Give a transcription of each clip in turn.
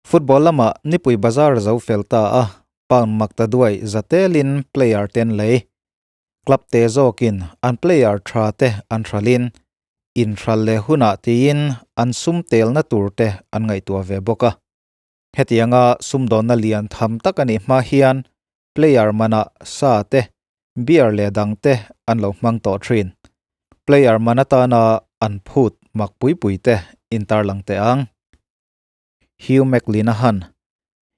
Football lamah nipui bazar a zo fel ta a, pound maktaduai za telin player ten lei. Club te zawkin an player tha te an hralhin inhral leh hunah tiin an sum telna tur te an ngaihtuah ve bawk a. Hetianga sumdawnna lian tham tak a nih hma hian player manah sa te, beer leh dang te an lo hmang tawh thin. Player man atana an phut mak pui pui te intarlang teh ang. Hugh McLenahan,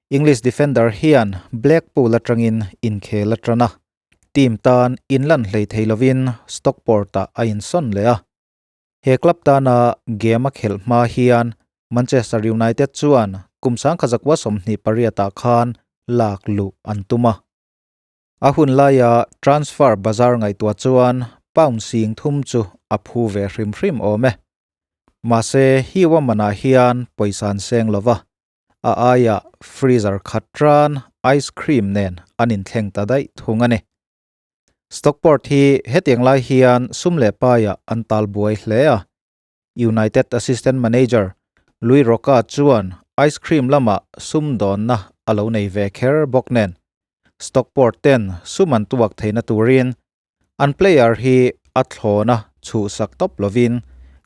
English defender hian Blackpool atangin inkhel a tan a, team tan inlan hlei thei lovin Stockport-ah a insawn leh a. He club tana game a khelh hma hian Manchester United chuan kum sangkhazakua 28 ah khan lak luh an tum a. A hun laia transfer bazar ngaihtuah chuan pound 3000 chu a phu ve hrim hrim awm e. Mahse Hugh-a manah hian pawisa an seng lo va, a aiah freezer khat tan ice cream nen an inthleng ta daih thung a ni. Stockport hi hetiang lai hian sum leh paiah an tal buai hle a, United assistant manager Louis Rocca chuan ice cream lamah sum dawnna a lo nei ve kher bawk nen Stockport ten sum an tuak theihna turin An player hi a thlawna chhuhsak tawp lovin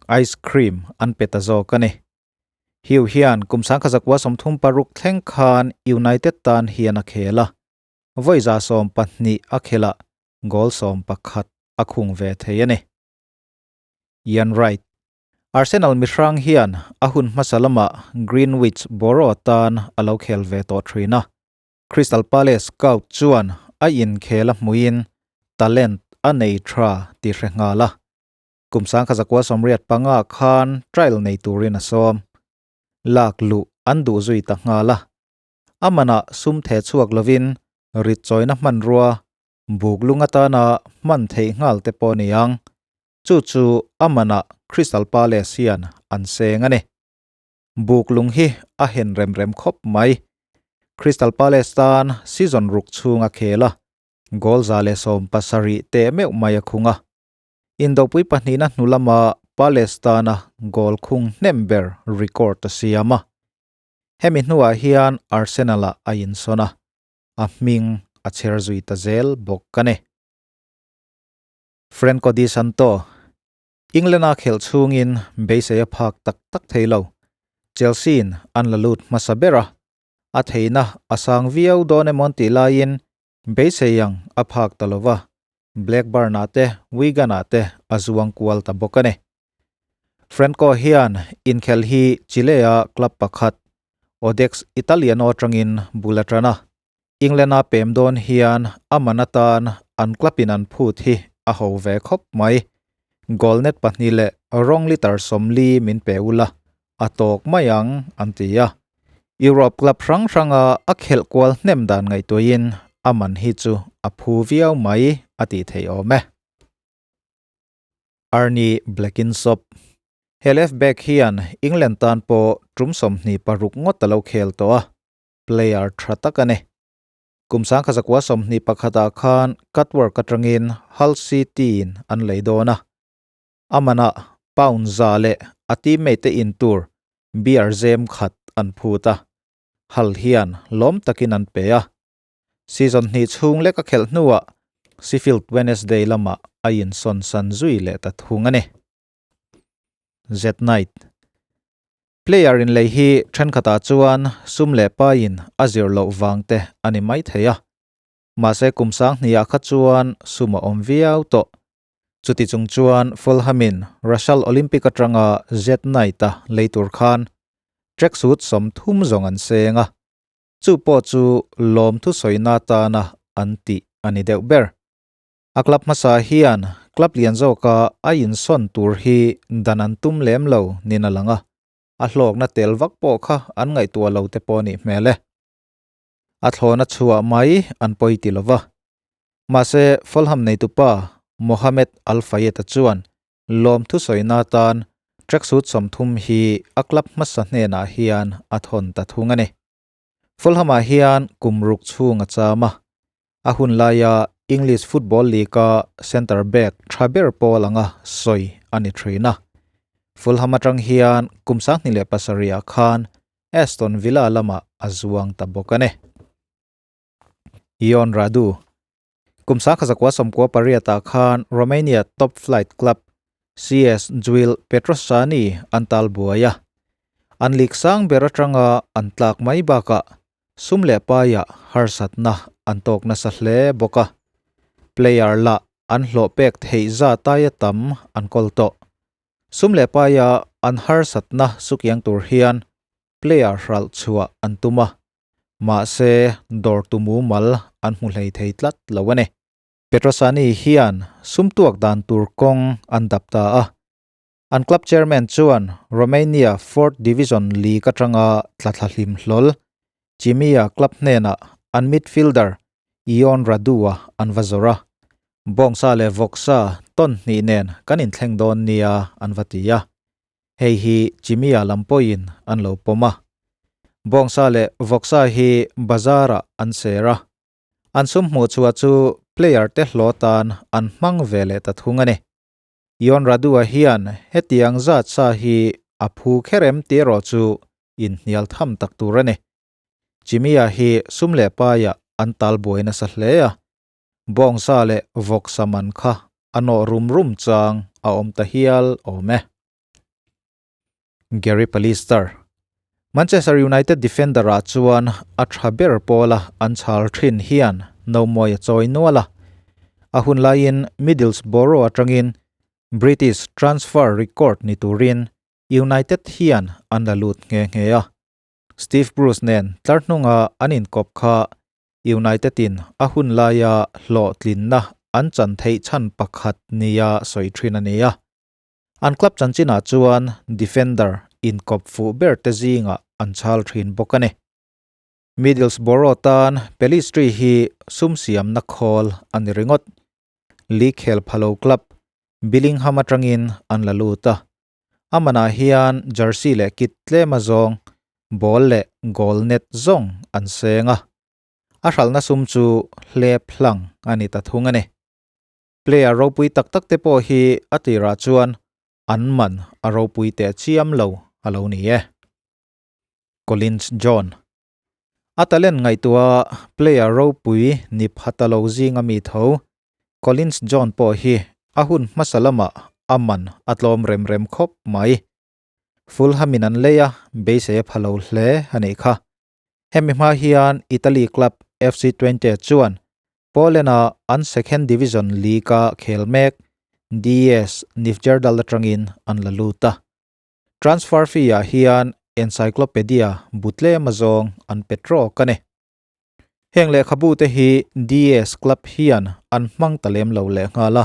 ice cream an pe ta zawk a ni. Hugh hian kum 1936 thleng khan United tan hian a khel a, vawi 12 a khelh ah goal 11 a khung ve thei a ni. Ian Wright, Arsenal mihrang hian a hun hmasa lamah Greenwich Borough tan a lo khel ve tawh thin a, Crystal Palace scout chuan a inkhel a hmuin talent a nei tha tih hre nghal a. Kum 1985 khan trial nei turin a sawm. Lak luh an duh zui ta nghal a. A manah sum theh chhuak lovin rit chawina hmanrua buk lung atana hman theih nghal te pawh ni ang. Chu chu a manah Crystal Palace hian an seng a ni. Buk lung hi a hen rem rem khawp mai. Crystal Palace tan season ruk chhung a khel a, goal 117 teh meuh mai a khung a. Indopui pahnihna hnu lama Palace tana goal khung hnem ber record a siam a. Hemi hnuah hian Arsenal-ah a insawn a, a hming a chher zui ta zel bawk a ni. Franco Di Santo England-a khelh chhungin beisei a phak tak tak thei lo. Chelsea-in an la lut hmasa ber a, a theihna a sang viau dawn emaw an tih laiin beisei ang a phak ta lo va, Blackburn-ah te Wigan-ah te a zuang kual ta bawk a ni. Franco hian inkhel hi Chile-a club pakhat Audax Italiano atangin bul a tan a, England-a pem dawn hian a man atan an club-in an phut hi a ho ve khawp mai. Goal net pahnih leh rawng litre 40 min pe ula, a tawk mai ang an ti a. Europe club hrang hranga a khelh kual hnem dan ngaihtuahin a man hi chu a phu viau mai a tih theih awm e. Arnie Blenkinsop. He left back hian England tan pawh tum 26 ngawt a lo khel tawh a. Player tha tak a ni. Kum 1921 ah khan cutwork atangin Hull City in an lei dawn a. A manah pound za leh a teammate te in tur beer zem khat an phut a. Hull hian lawm takin an pe a. Season hnih chhung lek a khelh hnuah Sheffield Wednesday lamah a insawn san zui leh ta thung a ni. Zed Knight. Player in lei hi thenkhatah chuan sum leh paiin a zir loh vang te a ni mai thei a. Mahse kum 2000 ah kha chuan sum a awm viau tawh. Chuti chung chuan Fulham-in Russell Olympic atanga Zed Knight-a lei tur khan tracksuit 30 zawng an seng a. Chu pawh chu lawm thusawina atana an tih a ni deuh ber. A club hmasa hian club lian zawka a insawn tur hi dan an tum lem lo nin a lang a, a hlawkna tel vak pawh kha an ngaihtuah lo te pawh a nih hmel e. A thlawna chhuah mai an pawi ti lova. Mahse Fulham neitupa Mohamed Al Fayed-a chuan lawm thusawina atan tracksuit 30 hi a club hmasa hnenah hian a thawn ta thung a ni. Fulham-ah hian kum ruk chhung a cham a, a hun laia English Football League-a centre back tha ber pawl anga sawi a ni thin a. Fulham atang hian kum 2007 ah khan Aston Villa lamah a zuang ta bawk a ni. Ion Radu, Kum 1998 ah khan Romania top flight club CS Juil Petrosani an tal buai a. An league sang ber atanga an tlak mai bakah sum leh paiah harsatna an tawk nasa hle bawk a. Player lah an hlawh pek theih zat aia tam an kawl tawh. Sum leh paia an harsatna sukiang tur hian player hralh chhuah an tum a. Mahse, dawrtu mumal an hmu hlei thei tlat lo a ni. Petrosani hian sum tuak dan tur kawng an dap ta a. An club chairman chuan Romania fourth division league atanga tla thla hlim hlawl Chimia club hnenah an midfielder Ion Radu-a an va zawr a. Bawngsa leh vawksa tawn hnih nen kan inthleng dawn nia an va ti a. Hei hi Chimia lam pawhin an lo pawm a. Bawngsa leh vawksa hi bazar-ah an ser a. An sum hmuh chhuah chu player te hlawh tan an hmang ve leh ta thung a ni. Ion Radu-a hian hetiang zat sa hi a phu kher em tih erawh chu inhnial tham tak tur a ni. Chimia hi sum leh paiah an tal buai nasa hle a. Bawngsa leh vawksa man kha a nawh rum rum chang a awm ta hial awm e. Gary Pallister, Manchester United defender ah chuan a tha ber pawla an chhal thin hian nomawi a chawi nual a. A hun laiin Middlesborough atangin British transfer record ni turin United hian an la lut nghe nghe a. Steve Bruce nen tlar hnunga an inkawp kha United in a hun laia hlawhtlinna an chan theih chhan pakhat nia sawi thin a ni a. An club chanchinah chuan defender inkawp fuh ber te zingah an chhal thin bawk a ni. Middlesbrough tan Pellistri hi sum siamna khawl a ni ringawt. League khel phalo club Billingham atangin an la lut a. A manah hian jersey leh kit tlem a zawng, ball leh goal net zawng an seng a. A hralhna sum chu hlep hlang a ni ta thung a ni. Player ropui tak tak te pawh hi a tirah chuan an man a ropui teh chiam lo a lo ni e. Collins John. A talent ngaihtuah player ropui ni pha ta lo zinga mi tho, Collins John pawh hi a hun hmasa lamah a man a tlawm rem rem khawp mai. Fulham in an lei a, beisei a pha lo hle a nih kha. Hemi hma hian Italy club FC Twente chuan Poland-a an second division league-a khel mek DS Nifjerdal atangin an la lut a. Transfer fee-ah hian encyclopedia bu tlem azawng an pe trawk a ni. Heng lehkhabu te hi DS Club hian an hmang ta lem lo lehnghal a,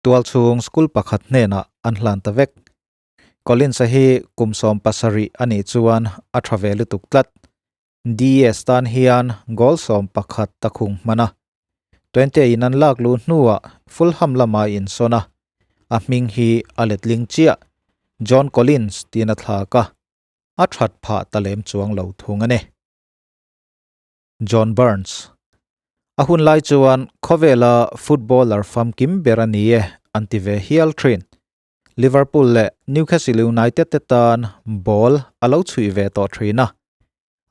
tualchhung school pakhat hnenah an hlan ta vek. Collins-a hi kum 70 a nih chuan a tha ve lutuk tlat. DS tan hian goal 11 ta khung hman a. Twente in an lak luh hnuah Fulham lama insawn a, a hming hi a letling chiah, John Collins tiin a thlak a, a that phah ta lem chuang lo thung a ni. John Burns, A hun lai chuan khawvela footballer famkim ber a ni e an ti ve hial thin. Liverpool leh Newcastle United te tan ball a lo chhuih ve tawh thin a,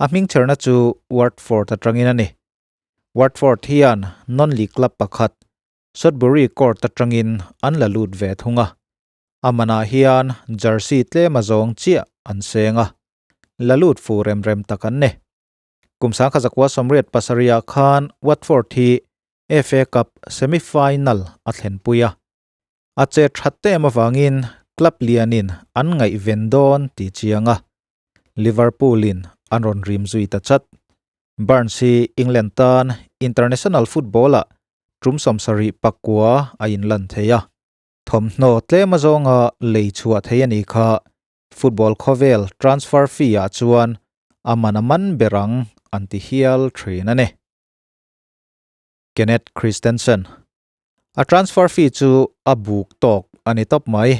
a hmingchherna chu Watford atangin a ni. Watford hian non-league club pakhat Sudbury Court atangin an la lut ve thung a, a manah hian jersey tlem a zawng chiah an seng a, la lut fu rem rem tak an ni. Kum 1987 ah khan Watford hi FA Cup semi-final a thlenpui a, a chet that em avangin club lianin an ngaihven dawn tih chiang a, Liverpool in an rawn rim zui ta chat. Burns hi England tan international football ah tum 79 a inlan thei a. Thawmhnaw tlem azawnga lei chhuah thei a nih kha football khawvel transfer fee ah chuan a man a man ber ang an ti hial thin a ni. Kenneth Christensen A transfer fee chu a buk tawk a ni tawp mai.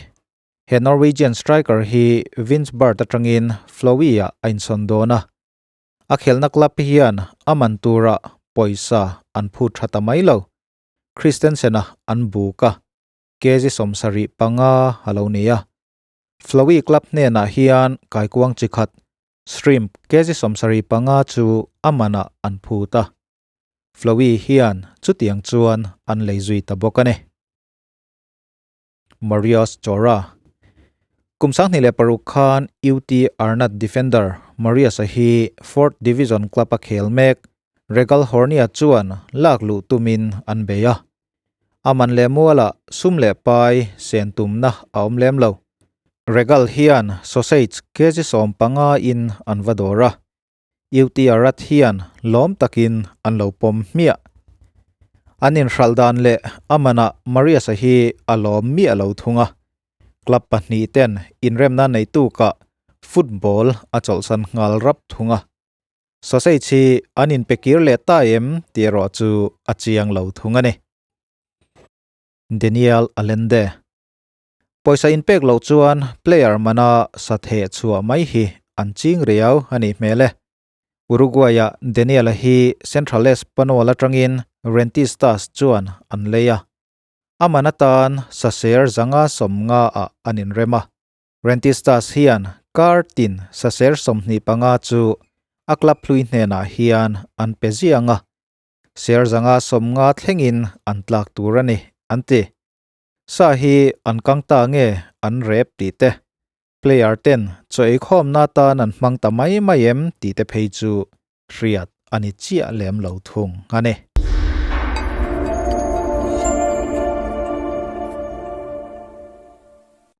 He Norwegian striker hi Vince Bart atangin Flowie-ah a insawn dawn a. A khelhna club hian a man turah pawisa an phut tha ta mai lo. Christensen-a an buk a, kg 75 a lo ni a. Flowie club hnenah hian kaikuang chi khat. Shrimp kg 75 chu a manah an phut a. Flowey hian chutiang chuan an lei zui ta bawk a ni. Marius Chora Kum 2006 khan UT Arnat defender Marius-a hi Fourth Division club-a khel mek Regal Hornia chuan lak luh tumin an bei a. A man leh mualah sum leh pai sen tumna a awm lem lo. Regal hian sausage kg 15 in an va dawr a. UT Arad hian lawm takin an lo pawm hmiah. An inhralh dan leh a manah Marius-a hi a lawm miah lo thung a. Club pahnih ten inremna neitu kah football a chawlhsan nghal rap thung a. Sausage hi an inpe kir leh ta em tih erawh chu a chiang lo thung a ni. Daniel Allende Pawisa inpek loh chuan player mana sa theh chhuah mai hi an ching riau a nih hmel e. Uruguay-ah Daniel-a hi Central Espanol atangin Rentistas chuan an lei a. A man atan sa ser zanga 50 ah an inrem a. Rentistas hian kar tin sa ser 25 chu a club hlui hnenah hian an pe ziang a. Ser zanga 50 thlengin an tlak tur a ni, an ti. Sa hi an kang ta nge an rep tih te, player ten chaw eikhawmna atan an hmang ta mai mai em tih te phei chu hriat a ni chiah lem lo thung a ni.